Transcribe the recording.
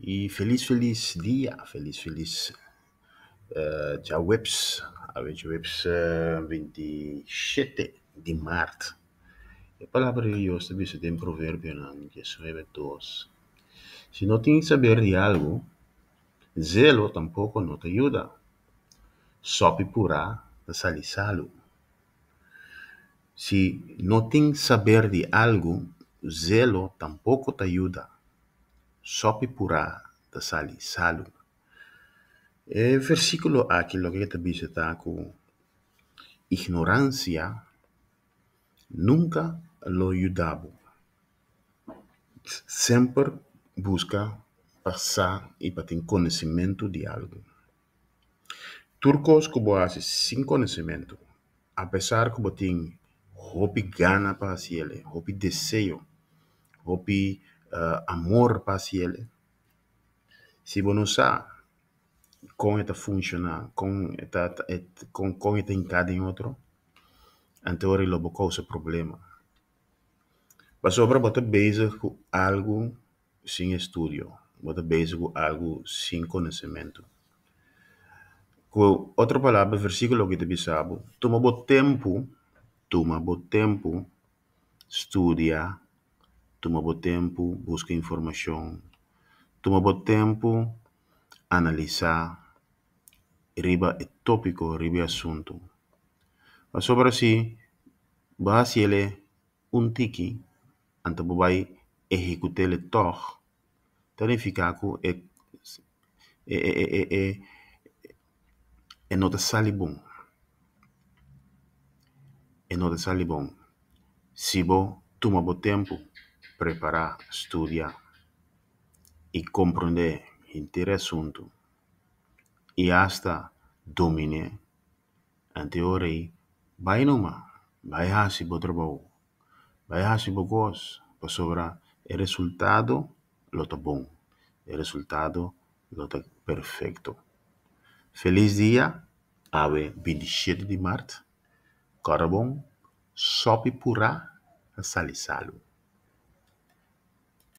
I felis felis dia, felis felis djaweps, awe djaweps 27 di mart. E palabra di Dios ta bisa den Proverbionan 19:2, Si no tin saber di algu, zelo tampoko no ta yuda. Sòpi purá ta sali salu. Si no tin saber di algu, zelo tampoko ta yuda. Sòpi purá ta sali salu. E versíkulo aki loke e ta bisa ta ku ignoransia nunka lo yuda bo. Semper buska pa sa i pa tin konosementu di algu. Tur kos ku bo hasi sin konosementu, apesar ku bo tin hopi gana pa hasi el, hopi deseo, hopi amor pa hasi el, si bo no sa kon e ta funshoná, kon e ta kon e ta hinká den otro, anto ora lo bo kousa problema. Pasobra bo ta bezig ku algu sin estudio, bo ta bezig ku algu sin konosementu. Ku otro palabra e versíkulo aki ta bisa bo, tuma bo tempu, tuma bo tempu studia, tuma bo tempu buska informashon, tuma bo tempu analisá riba e tópiko, riba e asuntu. Pasobra si bo hasi el un tiki, anto bo bai ehekut'el tòg, ta nifiká ku e e no ta sali bon, e no ta sali bon. Si bo tuma bo tempu prepará, studia i komprondé henter e asuntu i asta domin'é, anto e ora ei bai numa, bai hasi bo trabou, bai hasi bo kos, pasobra e resultado lo ta bon, e resultado lo ta perfekto. Felis dia, awe 27 di mart, kòrda bon, sòpi purá ta sali salu.